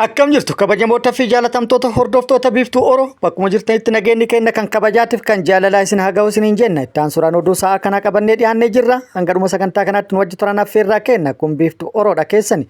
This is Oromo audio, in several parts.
Akkam jirtu kabajamoota fi jaalatamtoota hordoftoota Biiftuu Oro, bakkuma jirtanitti nageenyi keenya kan kabajaatiif kan jaalalaa isin haa ga'u isiniin jenna. Itti aansuudhaan oduu sa'a kanaa qabannee dhiyaannee jirra. Hanga dhuma sagantaa kanaatti nu wajji turan affeerraa kenna. Kun Biiftuu Oroodha, keessani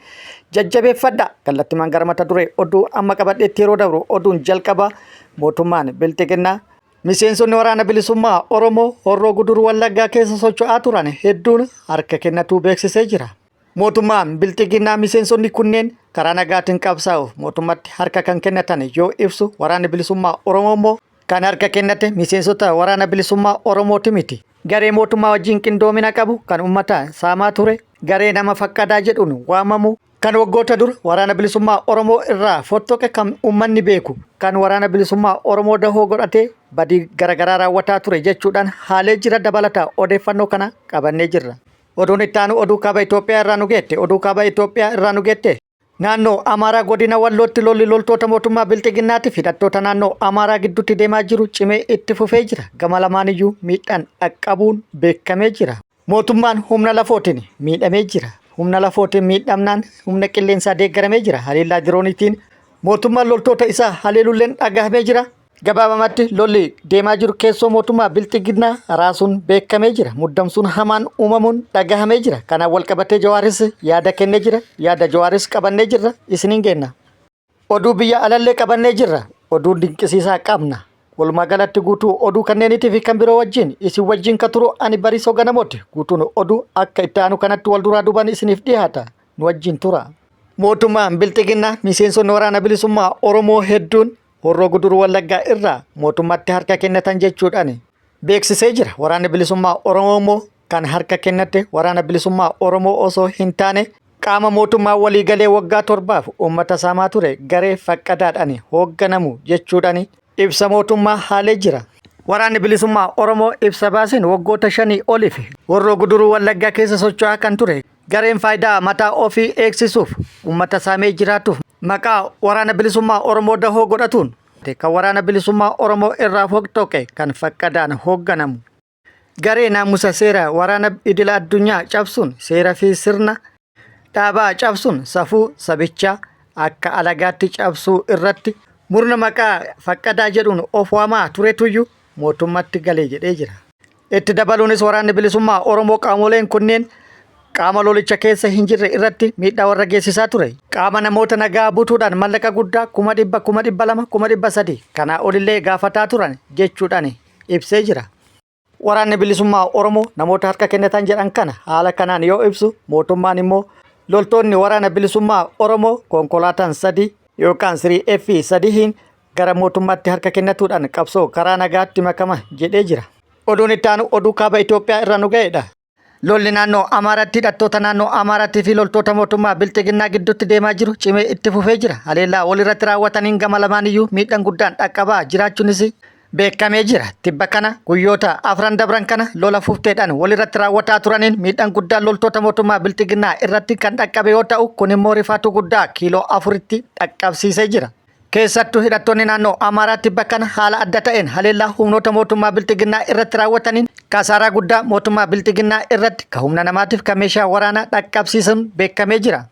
jajjabeeffadha. Kallattimaan gara mata duree oduu amma qabadheetti yeroo dabru, oduun jalqaba mootummaan Bilxiginnaa miseensonni Waraana Bilisummaa Oromoo Horroo Guduruu Wallaggaa keessa socho'aa turan hedduun harka kennatuu beeksisee jira. Mootummaan Bilxiginnaa miseensonni kunneen karaa nagaatiin qabsaa'uuf mootummatti harka kan kennatan yoo ibsu, Waraanni Bilisummaa Oromoo immoo kan harka kennate miseensota Waraana Bilisummaa Oromooti miti. Garee mootummaa wajjin qindoomina qabu kan uummata saamaa ture, garee nama Faqqadaa jedhuun waamamu, kan waggoota dura Waraana Bilisummaa Oromoo irraa fottoqe, kan uummanni beeku, kan Waraana Bilisummaa Oromoo dahoo godhatee badii garaagaraa raawwataa ture jechuudhaan haalee jira. Dabalataa odeeffannoo kana qabannee jirra. Oduun itti aanu oduu kaaba Itoophiyaa irraa nu geette. Oduu kaaba Itoophiyaa irraa nu geette. Naannoo Amaaraa godina Wallootti lolli loltoota mootummaa Bilxiginnaatiif hidhattoota naannoo Amaaraa gidduutti deemaa jiru cimee itti fufee jira. Gama lamaaniyyuu miidhaan dhaqqabuun beekamee jira. Mootummaan humna lafootiin miidhamee jira. Humna lafootiin miidhamnaan humna qilleensaa deeggaramee jira. Haleellaa dirooniitiin mootummaan loltoota isaa haleelulleen dhagahamee jira. Gabaabamatti lolli deemaa jiru keessoo mootummaa Bilxiginnaa raasuun beekamee jira. Muddamsuun hamaan uumamuun dhagahamee jira. Kanaan walqabatee Jawaaris yaada kennee jira. Yaada Jawaaris qabannee jirra. Isiniin geenna. Oduu biyya alallee qabannee jirra. Oduu dinqisiisaa qabna. Walumaa galatti guutuu oduu kanneeniitii fi kan biroo wajjin isin wajjin ka turu ani Bariisoo Ganamooti. Guutuun oduu akka itti aanu kanatti wal duraa duubaan isiniif dhiyaata. Nu wajjin tura. Mootummaan Bilxiginnaa miseensonni Waraana Bilisummaa Oromoo hedduun Horroo Guduruu Wallaggaa irraa mootummaatti harka kennatan jechuudhaan beeksisee jira. Waraanni Bilisummaa Oromoo immoo kan harka kennate Waraana Bilisummaa Oromoo osoo hin taane qaama mootummaa waliigalee waggaa 7f uummata saamaa ture garee Faqqadaadhaan hoogganamu jechuudhaan ibsa mootummaa haalee jira. Waraanni Bilisummaa Oromoo ibsa baaseen waggoota 5 oliif Horroo Guduruu Wallaggaa keessa socho'aa kan ture gareen faayidaa mataa ofii eegsisuuf uummata saamee jiraatuuf maqaa Waraana Bilisummaa Oromoo dahoo godhatuun kan Waraana Bilisummaa Oromoo irraa foqxoqe kan Faqqadaan hoogganamu garee naamusa seera waraana idila addunyaa cabsuun, seera fi sirna dhaabaa cabsuun, safuu sabichaa akka alagaatti cabsuu irratti murna maqaa Faqqadaa jedhuun of waamaa turetuyyuu mootummatti galee jedhee jira. Itti dabaluunis Waraanni Bilisummaa Oromoo qaamoleen kunneen qaama lolicha keessa hin jirre irratti miidhaa warra geessisaa ture. Qaama namoota nagaa butuudhaan mallaqa guddaa 100,000, 200,000, 300,000 kanaa olillee gaafataa turan jechuudhaan ibsee jira. Waraanni Bilisummaa Oromoo namoota harka kennatan jedhan kana haala kanaan yoo ibsu, mootummaan immoo loltoonni Waraana Bilisummaa Oromoo konkolaataan sadii yookaan 3F sadiihin gara mootummaatti harka kennatuudhaan qabsoo karaa nagaatti makama jedhee jira. Oduun itti aanu oduu kaaba Itoophiyaa irraa nu ga'edha. Lolli naannoo Amaaraatti hidhattoota naannoo Amaaraatii fi loltoota mootummaa Bilxiginnaa gidduutti deemaa jiru cimee itti fufee jira. Haleellaa walirratti raawwataniin gama lamaaniyyuu miidhaan guddaan dhaqqabaa jiraachuunis beekamee jira. Tibba kana guyyoota afran dabran kana lola fufteedhaan walirratti raawwataa turaniin miidhaan guddaan loltoota mootummaa Bilxiginnaa irratti kan dhaqqabe yoo ta'u, kun immoo rifaatuu guddaa kiiloo 4tti dhaqqabsiisee jira. Keessattuu hidhattoonni naannoo Amaaraa tibba kana haala adda ta'een haleellaa humnoota mootummaa Bilxiginnaa irratti raawwataniin kasaaraa guddaa mootummaa Bilxiginnaa irratti ka humna namaatiif ka meeshaa waraanaa dhaqqabsiisuun beekamee jira.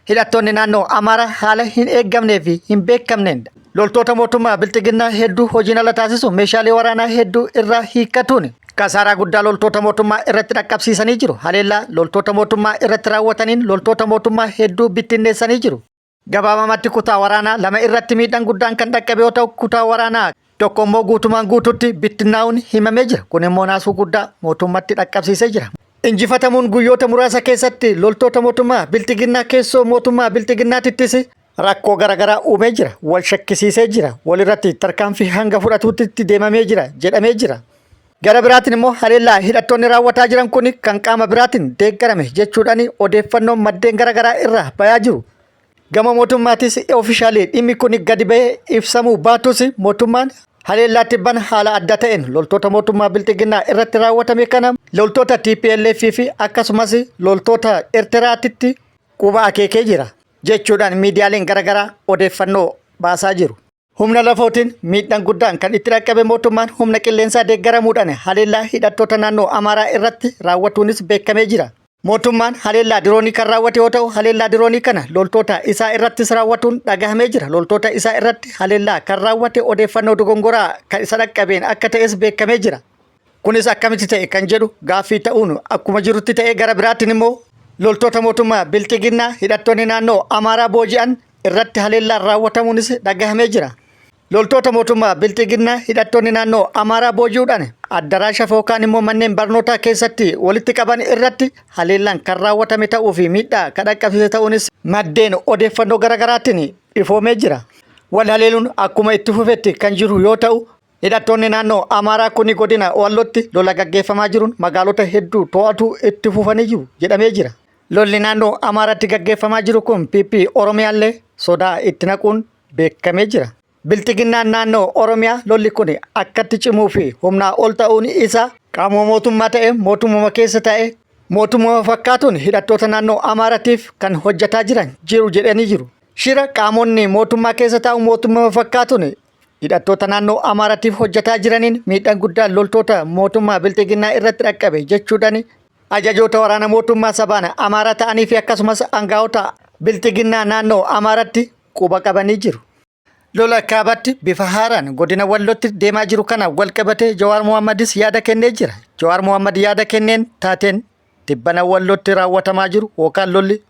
Hidhattoonni naannoo Amaaraa haala hin eeggamnee fi hin beekamneen loltoota mootummaa Bilxiginnaa hedduu hojiin ala taasisuun meeshaalee waraanaa hedduu irraa hiikkatuun kasaaraa guddaa loltoota mootummaa irratti dhaqqabsiisanii jiru. Haleellaa loltoota mootummaa irratti raawwataniin loltoota mootummaa hedduu bittinneessanii jiru. Gabaabamatti kutaa waraanaa lama irratti miidhaan guddaan kan dhaqqabe yoo ta'u, kutaa waraanaa tokko immoo guutumaan guututti bittinnaa'uun himamee jira. Kun immoo naasuu guddaa mootummatti dhaqqabsiisee jira. Injifatamuun guyyoota muraasa keessatti loltoota mootummaa Bilxiginnaa keessoo mootummaa Bilxiginnaatittis rakkoo garaagaraa uumee jira. Wal shakkisiisee jira. Walirratti tarkaanfii hanga fudhatuutti deemamee jira jedhamee jira. Gara biraatiin immoo haleellaa hidhattoonni raawwataa jiran kun kan qaama biraatiin deeggarame jechuudhaan odeeffannoon maddeen garaagaraa irraa bayaa jiru. Gama mootummaatis oofishaalee dhimmi kun gadi bahee ibsamuu baatus, mootummaan haleellaa tibban haala adda ta'een loltoota mootummaa Bilxiginnaa irratti raawwatame kana loltoota TPLF fi akkasumas loltoota Eertiraatitti quba akeekee jira jechuudhaan miidiyaaleen garaagaraa odeeffannoo baasaa jiru. Humna lafootiin miidhaan guddaan kan itti dhaqqabe mootummaan humna qilleensaa deeggaramuudhaan haleellaa hidhattoota naannoo Amaaraa irratti raawwatuunis beekamee jira. Mootummaan haleellaa diroonii kan raawwate yoo ta'u, haleellaa diroonii kana loltoota isaa irrattis raawwatuun dhagahamee jira. Loltoota isaa irratti haleellaa kan raawwate odeeffannoo dogongoraa kan isa dhaqqabeen akka ta'es beekamee jira. Kunis akkamitti ta'e kan jedhu gaaffii ta'uun akkuma jirutti ta'ee gara biraatiin immoo loltoota mootummaa Bilxiginnaa hidhattoonni naannoo Amaaraa booji'an irratti haleellaan raawwatamuunis dhagahamee jira. Loltoota mootummaa Bilxiginnaa hidhattoonni naannoo Amaaraa booji'uudhaan addaraasha yookaan immoo manneen barnootaa keessatti walitti qaban irratti haleellaan kan raawwatame ta'uu fi miidhaa kan dhaqqabsiise ta'uunis maddeen odeeffannoo garaagaraatiin ifoomee jira. Wal haleeluun akkuma itti fufetti kan jiru yoo ta'u, hidhattoonni naannoo Amaaraa kuni godina Wallootti lola gaggeeffamaa jiruun magaalota hedduu to'atuu itti fufanii jiru jedhamee jira. Lolli naannoo Amaaraatti gaggeeffamaa jiru kun PP Oromiyaallee sodaa itti naquun beekamee jira. Bilxiginnaan naannoo Oromiyaa lolli kun akkatti cimuu fi humnaa ol ta'uun isaa qaamuma mootummaa ta'e mootummuma keessa ta'e mootummuma fakkaatuun hidhattoota naannoo Amaaratiif kan hojjetaa jiran jiru jedhanii jiru. Shira qaamonni mootummaa keessa taa'u mootummuma fakkaatuun hidhattoota naannoo Amaaratiif hojjetaa jiraniin miidhaan guddaan loltoota mootummaa Bilxiginnaa irratti dhaqqabe jechuudhaan ajajoota waraana mootummaa sabaan Amaaraa ta'anii fi akkasumas aangaa'ota Bilxiginnaa naannoo Amaaratti quba qabanii jiru. Lola kaabatti bifa haaraan godina Wallootti deemaa jiru kana wal qabatee Jawaar Mohaammadis yaada kennee jira. Jawaar Mohammad yaada kenneen taateen tibbana Wallootti raawwatamaa jiru yookaan lolli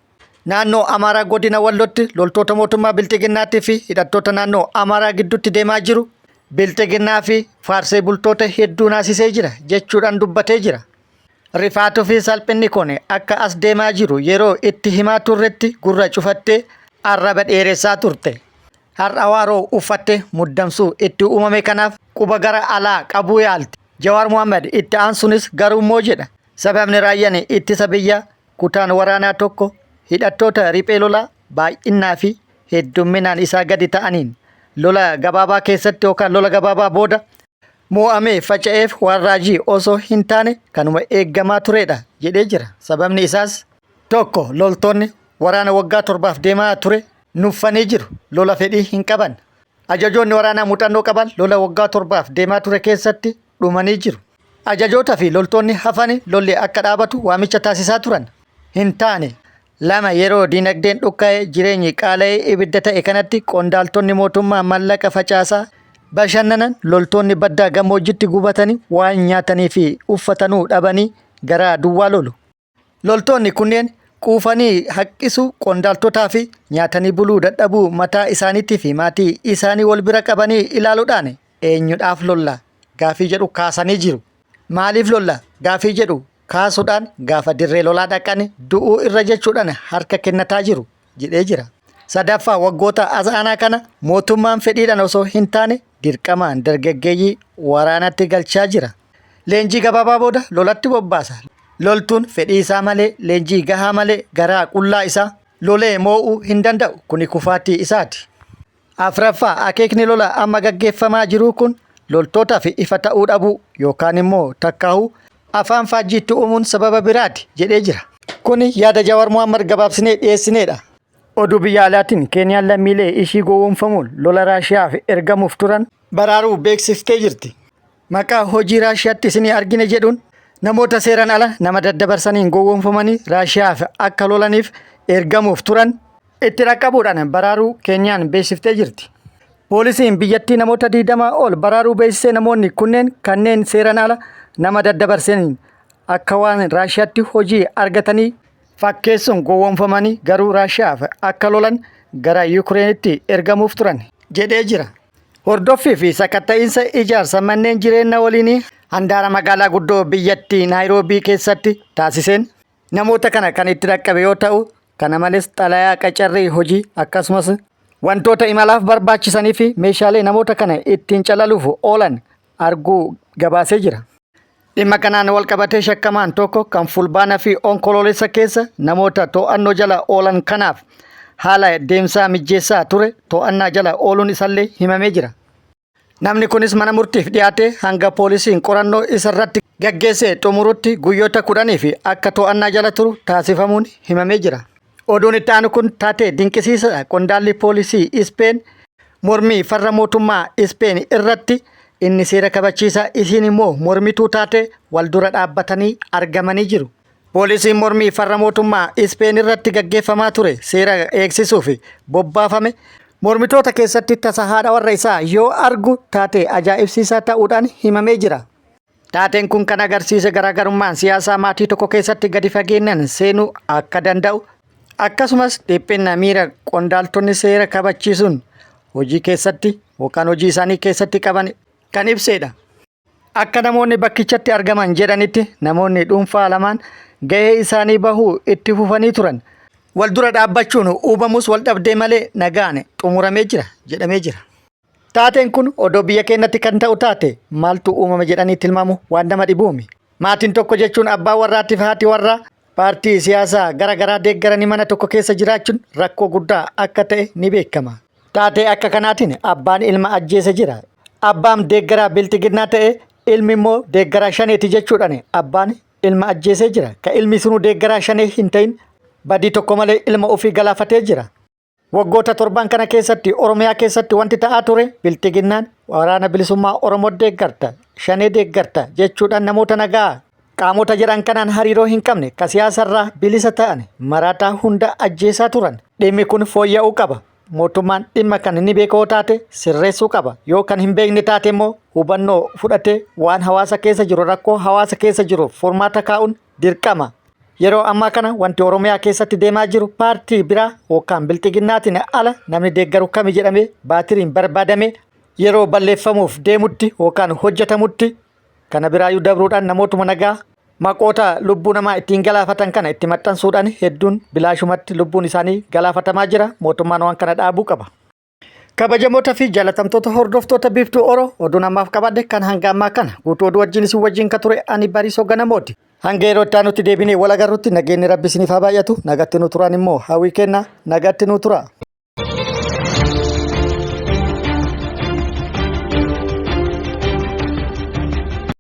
naannoo Amaaraa godina Wallootti loltoota mootummaa Bilxiginnaatii fi hidhattoota naannoo Amaaraa gidduutti deemaa jiru Bilxiginnaa fi faarsee bultoota hedduu naasisee jira jechuudhaan dubbatee jira. Rifaatuu fi salphinni kun akka as deemaa jiru yeroo itti himaa turretti gurra cufattee arraba dheeressaa turte. Har'a waaroo uffattee muddamsuu itti uumame kanaaf quba gara alaa qabuu yaalti. Jawaar Mohaammed itti aansuunis garuu immoo jedha. Sababni raayyaan ittisa biyyaa kutaan waraanaa tokko hidhattoota riphee lolaa baay'innaa fi heddumminaan isaa gadi ta'aniin lola gabaabaa keessatti yookaan lola gabaabaa booda moo'amee faca'eef waan raajii osoo hin taane kanuma eeggamaa turedha jedhee jira. Sababni isaas tokko loltoonni waraana waggaa 7f deemaa ture nuffanii jiru. Lola fedhii hin qaban. Ajajoonni waraanaa muuxannoo qaban lola waggaa 7f deemaa ture keessatti dhumanii jiru. Ajajoota fi loltoonni hafani lolli akka dhaabatu waamicha taasisaa turan. Hin taane. Lama yeroo dinagdeen dhukka'e jireenyi qaala'ee ibidda ta'e kanatti qondaaltonni mootummaa mallaqa facaasaa bashannanan loltoonni baddaa gammoojjitti gubatanii waan nyaatanii fi uffatanuu dhabanii garaa duwwaa lolu. Loltoonni kunneen quufanii haqqisuu qondaaltotaa fi nyaatanii buluu dadhabuu mataa isaaniitii fi maatii isaanii wal bira qabanii ilaaluudhaan eenyudhaaf lolla gaafii jedhu kaasanii jiru. Maaliif lolla gaafii jedhu kaasuudhaan gaafa dirree lolaa dhaqan du'uu irra jechuudhaan harka kennataa jiru jedhee jira. Sadaffaa waggoota as aanaa kana mootummaan fedhiidhaan osoo hin taane dirqamaan dargaggeeyyii waraanatti galchaa jira. Leenjii gabaabaa booda lolatti bobbaasa. Loltuun fedhii isaa malee leenjii gahaa malee garaa qullaa isaa lolee moo'uu hin danda'u. Kuni kufaatii isaati. Afraffaa, akeekni lola amma gaggeeffamaa jiruu kun loltootaaf ifa ta'uu dhabuu yookaan immoo takkaahuu afaan faajjii itti uumuun sababa biraati jedhee jira. Kuni yaada Jawaar Mohammad gabaabsinee dhiyeessineedha. Oduu biyya alaatiin Keeniyaan lammiilee ishii gowwoomfamuun lola Raashiyaaf ergamuuf turan baraaruu beeksiftee jirti. Maqaa hojii Raashiyaatti isinii argine jedhuun namoota seeraan ala nama daddabarsaniin gowwoomfamanii Raashiyaaf akka lolaniif ergamuuf turan itti dhaqqabuudhaan baraaruu Keeniyaan beeksiftee jirti. Poolisiin biyyattii namoota 20 ol baraaruu beeksisee namoonni kunneen kanneen seeraan ala nama daddabarsaniin akka waan Raashiyaatti hojii argatanii fakkeessuun gowwoomfamanii garuu Raashiyaaf akka lolan gara Yukireenitti ergamuuf turan jedhee jira. Hordoffii fi sakatta'iinsa ijaarsa manneen jireenya waliinii handaara magaalaa guddoo biyyattii Naayiroobii keessatti taasiseen namoota kana kan itti dhaqqabe yoo ta'u, kana malees xalayaa qacarrii hojii akkasumas wantoota imalaaf barbaachisanii fi meeshaalee namoota kana ittiin calaluuf oolan arguu gabaasee jira. Dhimma kanaan walqabatee shakkamaan tokko kan Fulbaana fi Onkoloolessa keessa namoota to'annoo jala oolan kanaaf haala deemsaa mijjeessaa ture to'annaa jala ooluun isallee himamee jira. Namni kunis mana murtiif dhiyaatee hanga poolisiin qorannoo isarratti gaggeessee xumurutti guyyoota 10f akka to'annaa jala turu taasifamuun himamee jira. Oduun itti aanu kun taatee dinqisiisaadha. Qondaalli poolisii Ispeen mormii farra mootummaa Ispeen irratti inni seera kabachiisaa isiin immoo mormituu taate wal dura dhaabbatanii argamanii jiru. Poolisiin mormii farra mootummaa Ispeen irratti gaggeeffamaa ture seera eegsisuuf bobbaafame mormitoota keessatti tasa haadha warra isaa yoo argu taatee ajaa'ibsiisaa ta'uudhaan himamee jira. Taateen kun kan agarsiise garaagarummaan siyaasaa maatii tokko keessatti gadi fageenyaan seenuu akka danda'u akkasumas dhiphina miira qondaaltonni seera kabachiisuun hojii keessatti yookaan hojii isaanii keessatti qaban kan ibsedha. Akka namoonni bakkichatti argaman jedhanitti namoonni dhuunfaa lamaan gahee isaanii bahuu itti fufanii turan. Wal dura dhaabbachuun uumamus wal dhabdee malee nagaan xumuramee jira jedhamee jira. Taateen kun odoo biyya keenyatti kan ta'u taate maaltu uumame jedhanii tilmaamu waan nama dhibuumi. Maatiin tokko jechuun abbaa warraatiif haati warraa paartii siyaasaa gara garaa deeggaranii mana tokko keessa jiraachuun rakkoo guddaa akka ta'e ni beekama. Taatee akka kanaatiin abbaan ilma ajjeese jira. Abbaan deeggaraa bilxiginnaa ta'e ilmi immoo deeggaraa shaneeti jechuudhaan abbaan ilma ajjeesee jira. Ka ilmi sunuu deeggaraa shanee hin ta'in badii tokko malee ilma ofii galaafatee jira. Waggoota torban kana keessatti Oromiyaa keessatti wanti ta'aa ture bilxiginnaan waraana bilisummaa Oromoo deeggarta, shanee deeggarta jechuudhaan namoota nagaa qaamota jedhan kanaan hariiroo hin qabne ka siyaasarraa bilisa ta'an maraataa hunda ajjeesaa turan. Dhimmi kun fooyya'uu qaba. Mootummaan dhimma kan inni beekoo taate sirreessuu qaba. Yoo kan hin beekne taate immoo hubannoo fudhatee waan hawaasa keessa jiru rakkoo hawaasa keessa jiru furmaata kaa'uun dirqama. Yeroo ammaa kana wanti Oromiyaa keessatti deemaa jiru paartii biraa yookaan bilxiginnaatiin ala namni deeggaru kami jedhamee baatiriin barbaadamee yeroo balleeffamuuf deemutti yookaan hojjetamutti kana biraayyuu dabruudhaan namootuma nagaa maqoota lubbuu namaa ittiin galaafatan kana itti maxxansuudhaan hedduun bilaashumatti lubbuun isaanii galaafatamaa jira. Mootummaan waan kana dhaabuu qaba. Kabajamoota fi jaalatamtoota hordoftoota Biiftuu Oro oduun ammaaf qabadhe kan hanga ammaa kana guutuu oduu wajjin isin wajjin ka ture ani Bariisoo Ganamooti. Hanga yeroo itti aanutti deebinee wal agarrutti nageenyi Rabbi isiniif haa baay'atu nagatti nu turaan immoo hawwii kenna nagatti nu tura.